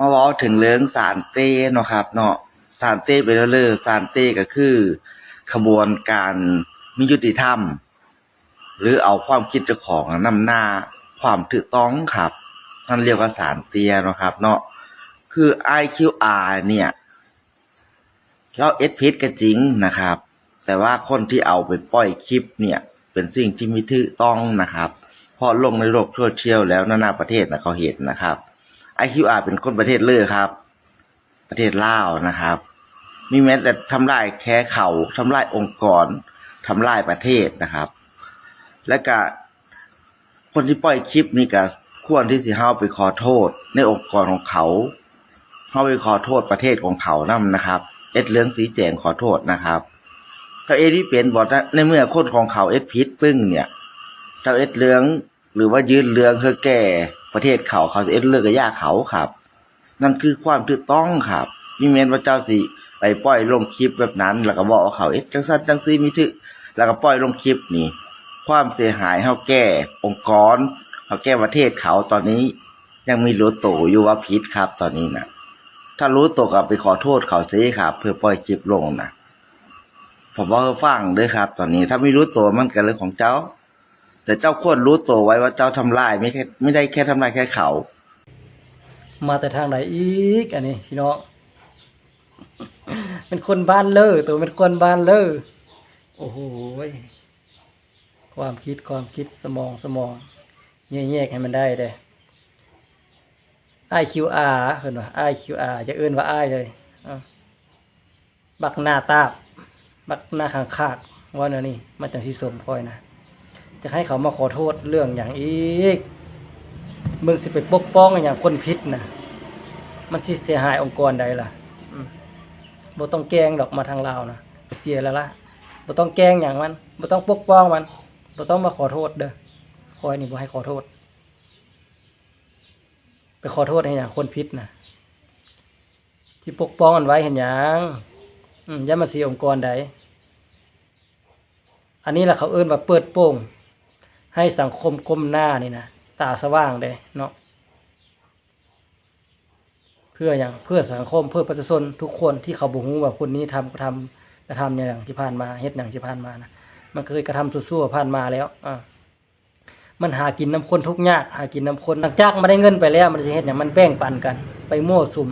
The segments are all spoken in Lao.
ມາເວົ້າເຖິງເລື່ອງສານເຕເນາະຄັບເນາະ. ສານເຕເປັນແນວເລີ? ສານເຕກໍຄືຂະບວນການມີຍຸຕິທຳ ຫຼືເອົາຄວາມຄິດເຈົ້າຂອງນຳໜ້າຄວາມຖືກຕ້ອງຄັບ, ນັ້ນລຽກວ່າສານເຕເນາະຄັບເນາະ. ຄື IQR ເນຍ ລາວເຮັດຜິດກໍຈິງນະຄັບ, ແຕ່ວ່າຄົນທີ່ເອົາໄປປ່ອຍຄລິບເນຍ ເປັນສິ່ງທີ່ມີຖືກຕ້ອງນະຄັບ, ເພາະລົງໃນໂລກໂຊຊຽວແລ້ວ ນານາປະເທດນະເຂົາເຫັນນະຄັບ. IQR ເປັນຄົນປະເທດເລີຄັບ, ປະເທດລາວນະຄັບ, ມີແມ້ແຕ່ທຳລາຍແຄ່ເຂົາ, ທຳລາຍອົງກອນ, ທຳລາຍປະເທດນະຄັບ. ແລະກະ ຄົນທີ່ປ່ອຍຄລິບນີ້ກະຄວນທີ່ຊິເຮົາໄປຂໍໂທດໃນອົງກອນຂອງເຂົາ, ເຮົາໄປຂໍໂທດປະເທດຂອງເຂົານຳນະຄັບ, ເຮັດເລື່ອງຊີ້ແຈງຂໍໂທດນະຄັບ. ເຈົ້າເຮັດບໍ່ເປັນບໍ່? ໃນເມື່ອຄົນຂອງເຂົາເຮັດຜິດປຶ້ງເນຍ, ເຈົ້າເຮັດເລື່ອງ ຫຼືວ່າຍື່ນເລື່ອງໃຫ້ແກ່ປະເທດເຂົາ, ເຂົາຊິເຮັດເລື່ອງກະຢ່າເຂົາຄັບ. ນັ້ນຄືຄວາມຖືກຕ້ອງຄັບ. ບໍ່ແມ່ນວ່າເຈົ້າຊິໄປປ່ອຍລົງຄລິບແບບນັ້ນ ແລ້ວກໍບອກວ່າເຂົາເຮັດຈັ່ງຊັ້ນຈັ່ງຊີ້ມີຖືກ ແລ້ວກໍປ່ອຍລົງຄລິບນີ້ ຄວາມເສຍຫາຍເຮົາແກ່ອົງກອນ ເຮົາແກ່ປະເທດເຂົາ ຕອນນີ້ຍັງມີຮູ້ໂຕຢູ່ວ່າຜິດຄັບ. ຕອນນີ້ນະ ຖ້າຮູ້ໂຕກໍໄປຂໍໂທດເຂົາເສຍຄັບ ເພື່ອປ່ອຍຄລິບລົງນະ. ຜົມເວົ້າໃຫ້ຟັງເດີຄັບ ຕອນນີ້ຖ້າມີຮູ້ໂຕມັນກໍເລື່ອງຂອງເຈົ້າ, ແຕ່ເຈົ້າຄວນຮູ້ໂຕໄວ້ວ່າເຈົ້າທຳລາຍ ໄມ່ ໄມ່ໄດ້ແຄ່ທຳລາຍແຄ່ເຂົາ. ມາແຕ່ທາງໃດອີກອັນນີ້ພີ່ນ້ອງ? ເປັນຄົນບ້ານເລີ ໂຕເປັນຄົນບ້ານເລີ. ໂອ້ໂຫຍ ຄວາມຄິດ ຄວາມຄິດ ສະໝອງ ສະໝອງ ແຍກ ແຍກໃຫ້ມັນໄດ້ເດ້. ອ້າຍຄິວອາ ເພິ່ນວ່າ ອ້າຍຄິວອາ ຢ່າເອີ້ນວ່າອ້າຍເລີຍ. ບັກໜ້າຕາບ ບັກໜ້າຂ້າງຄາກ ເວົ້າແນວນີ້ ມັນຈັ່ງຊິສົມຂ້ອຍນະ. ຈະໃຫ້ເຂົາມາຂໍໂທດເລື່ອງຫຍັງອີກ? ມຶງຊິໄປປົກປ້ອງຫຍັງຄົນຜິດນະ? ມັນຊິເສຍຫາຍອົງກອນໃດລະ? ອືມ ບໍ່ຕ້ອງແກ້ງດອກ ມາທາງລາວນະ ເສຍແລ້ວລະ. ບໍ່ຕ້ອງແກ້ງຫຍັງມັນ ບໍ່ຕ້ອງປົກປ້ອງມັນ ບໍ່ຕ້ອງມາຂໍໂທດເດີ. ຂ້ອຍນີ້ບໍ່ໃຫ້ຂໍໂທດ. ໄປຂໍໂທດເຮັດຫຍັງ? ຄົນຜິດນະ ຊິປົກປ້ອງມັນໄວ້ເຮັດຫຍັງ? ອືມ ຢ້ານມັນເສຍອົງກອນໃດ. ອັນນີ້ລະເຂົາເອີ້ນວ່າເປີດໂປງ ໃຫ້ສັງຄົມກົ້ມໜ້ານີ້ນະ ຕາສະຫວ່າງເດ້ເນາະ. ເພື່ອຫຍັງ? ເພື່ອສັງຄົມ ເພື່ອປະຊາຊົນທຸກຄົນທີ່ເຂົາບໍ່ຮູ້ວ່າຄົນນີ້ທຳ ກະທຳ ກະທຳຫຍັງທີ່ຜ່ານມາ ເຮັດຫຍັງທີ່ຜ່ານມານະ. ມັນກໍເຄີຍກະທຳຊົ່ວໆຜ່ານມາແລ້ວ ອາ ມັນຫາກິນນຳຄົນທຸກຍາກ ຫາກິນນຳຄົນ. ຫຼັງຈາກມັນໄດ້ເງິນໄປແລ້ວ ມັນຊິເຮັດຫຍັງ? ມັນແບ່ງປັນກັນໄປມົ້ວສຸມ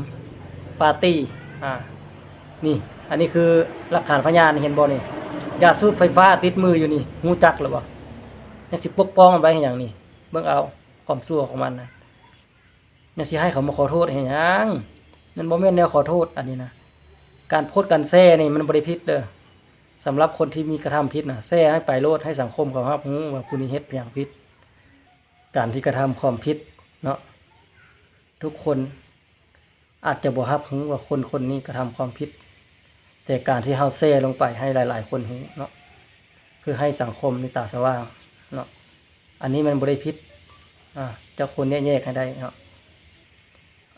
ປາຕີ້. ອາ ນີ້ ອັນນີ້ຄືຫຼັກຖານພະຍານ ເຫັນບໍ່ນີ້? ຢາສູບໄຟຟ້າຕິດມືຢູ່ນີ້ ຮູ້ຈັກຫຼືບໍ່? ຍັງຊິປົກປ້ອງມັນໄວ້ເຮັດຫຍັງນີ້? ເບິ່ງເອົາຄວາມຊົ່ວຂອງມັນນະ. ຍັງຊິໃຫ້ເຂົາມາຂໍໂທດເຮັດຫຍັງ? ມັນບໍ່ແມ່ນແນວຂໍໂທດອັນນີ້ນະ. ການໂພສການແຊນີ້ມັນບໍ່ໄດ້ຜິດເດີ. ສຳລັບຄົນທີ່ມີກະທຳຜິດນະ ແຊໃຫ້ໄປໂລດ ໃຫ້ສັງຄົມເຂົາຮັບຮູ້ວ່າຜູ້ນີ້ເຮັດຫຍັງຜິດ. ການທີ່ກະທຳຄວາມຜິດເນາະ ທຸກຄົນອາດຈະບໍ່ຮັບຮູ້ວ່າຄົນຄົນນີ້ກະທຳຄວາມຜິດ, ແຕ່ການທີ່ເຮົາແຊລົງໄປໃຫ້ຫຼາຍໆຄົນຮູ້ເນາະ ເພື່ອໃຫ້ສັງຄົມມີຕາສະຫວ່າງເນາະ ອັນນີ້ມັນບໍ່ໄດ້ຜິດ. ອາ ເຈົ້າຄວນແຍກແຍະໃຫ້ໄດ້ເນາະ.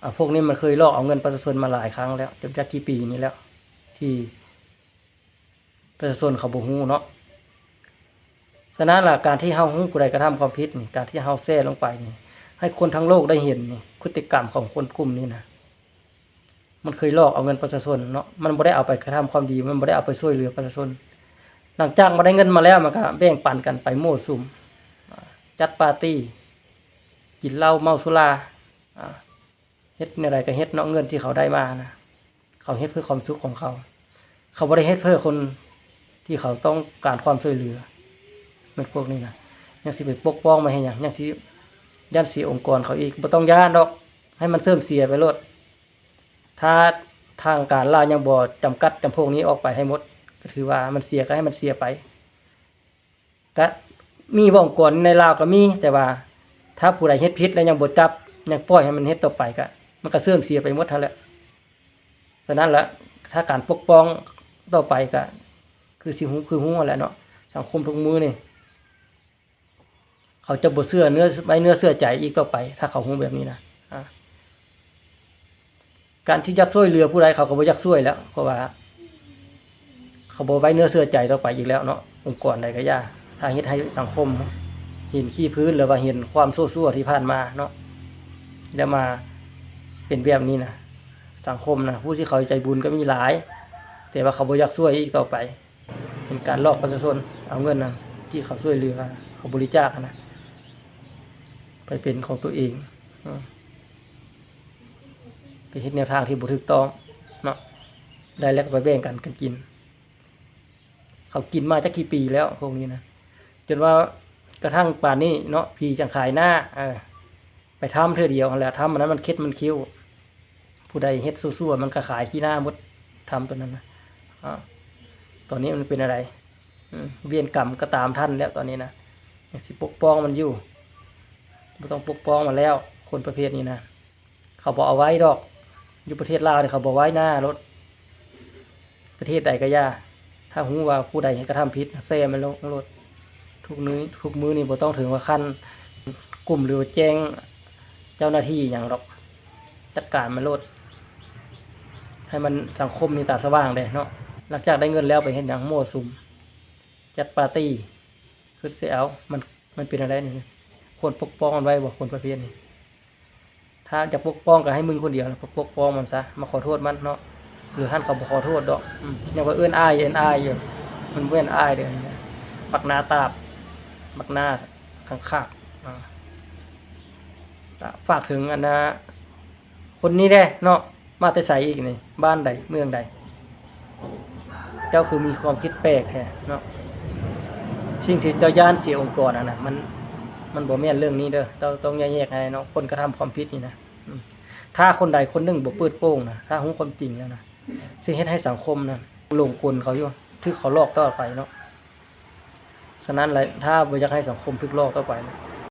ອາ ພວກນີ້ມັນເຄີຍຫຼອກເອົາເງິນປະຊາຊົນມາຫຼາຍຄັ້ງແລ້ວ ຈັກ ຈັກກີ່ປີນີ້ແລ້ວ ທີ່ ປະຊາຊົນເຂົາບໍ່ຮູ້ເນາະ. ສະນັ້ນລະ ການທີ່ເຮົາຮູ້ຜູ້ໃດກະທຳຄວາມຜິດນີ້ ການທີ່ເຮົາແຊລົງໄປນີ້ ໃຫ້ຄົນທັງໂລກໄດ້ເຫັນນີ້ ພຶດຕິກຳຂອງຄົນກຸ່ມນີ້ນະ ມັນເຄີຍຫຼອກເອົາເງິນປະຊາຊົນເນາະ ມັນບໍ່ໄດ້ເອົາໄປກະທຳຄວາມດີ ມັນບໍ່ໄດ້ເອົາໄປຊ່ວຍເຫຼືອປະຊາຊົນ. ຫຼັງຈາກມາໄດ້ເງິນມາແລ້ວ ມັນກະແບ່ງປັນກັນໄປມົ້ວສຸມ ຈັດປາຕີ້ ກິນເຫຼົ້າເມົາສຸລາ ເຮັດແນວໃດກະເຮັດເນາະ ເງິນທີ່ເຂົາໄດ້ມານະ ເຂົາເຮັດເພື່ອຄວາມສຸກຂອງເຂົາ ເຂົາບໍ່ໄດ້ເຮັດເພື່ອຄົນທີ່ເຂົາຕ້ອງການຄວາມຊ່ວຍເຫຼືອ. ແມ່ນພວກນີ້ນະ ຍັງຊິໄປປົກປ້ອງມັນເຮັດຫຍັງ? ຍັງຊິຢ້ານເສຍອົງກອນເຂົາອີກ. ບໍ່ຕ້ອງຢ້ານດອກ ໃຫ້ມັນເສື່ອມເສຍໄປໂລດ. ຖ້າທາງການລາວຍັງບໍ່ຈຳກັດຈຳພວກນີ້ອອກໄປໃຫ້ໝົດ ກະຖືວ່າມັນເສຍກະໃຫ້ມັນເສຍໄປ. ກະມີບໍ່ ອົງກອນໃນລາວກະມີ ແຕ່ວ່າຖ້າຜູ້ໃດເຮັດຜິດແລ້ວຍັງບໍ່ຈັບ ຍັງປ່ອຍໃຫ້ມັນເຮັດຕໍ່ໄປ ກະ ມັນກະເສື່ອມເສຍໄປໝົດຫັ້ນແຫຼະ. ສະນັ້ນລະ ຖ້າການປົກປ້ອງຕໍ່ໄປກະຄືຊິຮູ້ ຄືຮູ້ຫັ້ນແຫຼະເນາະ. ສັງຄົມທຸກມື້ນີ້ ເຂົາຈະບໍ່ເຊື່ອເນື້ອ ໄວ້ເນື້ອເຊື່ອໃຈອີກຕໍ່ໄປ ຖ້າເຂົາຮູ້ແບບນີ້ນະ. ອາ ການທີ່ຢາກຊ່ວຍເຫຼືອຜູ້ໃດ ເຂົາກໍບໍ່ຢາກຊ່ວຍແລ້ວ ເພາະວ່າເຂົາບໍ່ໄວ້ເນື້ອເຊື່ອໃຈຕໍ່ໄປອີກແລ້ວເນາະ. ອົງກອນໃດກໍຢ່າ ຖ້າເຮັດໃຫ້ສັງຄົມເຫັນຂີ້ພື້ນ ຫຼືວ່າເຫັນຄວາມຊົ່ວໆທີ່ຜ່ານມາເນາະ ແລ້ວມາ ເປັນແບບນີ້ນະ ສັງຄົມນະ ຜູ້ທີ່ເຂົາໃຈບຸນກໍມີຫຼາຍ ແຕ່ວ່າເຂົາບໍ່ຢາກຊ່ວຍອີກຕໍ່ໄປ ເປັນການຫຼອກປະຊາຊົນ ເອົາເງິນນະ ທີ່ເຂົາຊ່ວຍເຫຼືອ ເຂົາບໍລິຈາກຫັ້ນນະ ໄປເປັນຂອງຕົວເອງ ອືມ ໄປເຮັດແນວທາງທີ່ບໍ່ຖືກຕ້ອງເນາະ ໄດ້ແລ້ວກໍໄປແບ່ງກັນ ກັນກິນ. ເຂົາກິນມາຈັກກີ່ປີແລ້ວພວກນີ້ນະ ຈົນວ່າກະທັ່ງປານນີ້ເນາະ ຜີຈັ່ງຂາຍໜ້າ ເອີ ໄປທຳເທື່ອດຽວຫັ້ນແຫຼະ ທຳອັນນັ້ນມັນເຄັດມັນຄິ້ວ ຜູ້ໃດເຮັດຊົ່ວໆ ມັນກໍຂາຍຂີ້ໜ້າໝົດ ທຳຕົວນັ້ນນະ. ອາ ຕອນນີ້ມັນເປັນແນວໃດ? ອືມ ເວນກຳກໍຕາມທັນແລ້ວຕອນນີ້ນະ ຍັງຊິປົກປ້ອງມັນຢູ່ ບໍ່ຕ້ອງປົກປ້ອງມັນແລ້ວ ຄົນປະເພດນີ້ນະ. ເຂົາບໍ່ເອົາໄວ້ດອກ ຢູ່ປະເທດລາວນີ້ເຂົາບໍ່ໄວ້ໜ້າໂລດ ປະເທດໃດກໍຢ່າ ຖ້າຮູ້ວ່າຜູ້ໃດເຮັດກະທຳຜິດ ແຊມັນລົງໂລດ ທຸກມື້ ທຸກມື້ນີ້ບໍ່ຕ້ອງເຖິງວ່າຂັ້ນກຸມ ຫຼືວ່າແຈ້ງເຈົ້າໜ້າທີ່ຫຍັງດອກ ຈັດການມັນໂລດ ໃຫ້ມັນ ສັງຄົມມີຕາສະຫວ່າງແດ່ເນາະ. ຫຼັງຈາກໄດ້ເງິນແລ້ວໄປເຮັດຫຍັງ? ມົ້ວສຸມ ຈັດປາຕີ້ ຄືຊິເອົາ ມັນ ມັນເປັນແນວໃດນີ້? ຄວນປົກປ້ອງມັນໄວ້ບໍ່ ຄົນປະເພດນີ້? ຖ້າຈະປົກປ້ອງກໍໃຫ້ມຶງຄົນດຽວນະ ປົກປ້ອງມັນຊະ ມາຂໍໂທດມັນເນາະ ຫຼືຫັ້ນເຂົາບໍ່ຂໍໂທດດອກ ອືມ ຍັງວ່າເອີ້ນອ້າຍ ເອີ້ນອ້າຍຢູ່ ມັນບໍ່ແມ່ນອ້າຍເດີ້ ບັກໜ້າຕາບ ບັກໜ້າຂັງຂາດ. ອາ ກໍຝາກເຖິງອັນນ່າ ຄົນນີ້ແດ່ເນາະ ມາແຕ່ໃສອີກນີ້? ບ້ານໃດ ເມືອງໃດ? ເຈົ້າຄືມີຄວາມຄິດແປກແທ້ເນາະ ສິ່ງທີ່ເຈົ້າຢ້ານເສຍອົງກອນຫັ້ນນະ ມັນ ມັນບໍ່ແມ່ນເລື່ອງນີ້ເດີ້ ເຈົ້າຕ້ອງແຍກໃຫ້ເນາະ ຄົນກະທຳຄວາມຜິດນີ້ນະ. ອືມ ຖ້າຄົນໃດຄົນໜຶ່ງບໍ່ເປີດໂປງນະ ຖ້າຮູ້ຄວາມຈິງແລ້ວນະ ຊິເຮັດໃຫ້ສັງຄົມນັ້ນຫຼົງກົນເຂົາຢູ່ ຖືກເຂົາຫຼອກຕໍ່ໄປເນາະ. ສະນັ້ນແຫຼະ ຖ້າບໍ່ຢາກໃຫ້ສັງຄົມຖືກຫຼອກຕໍ່ໄປນະ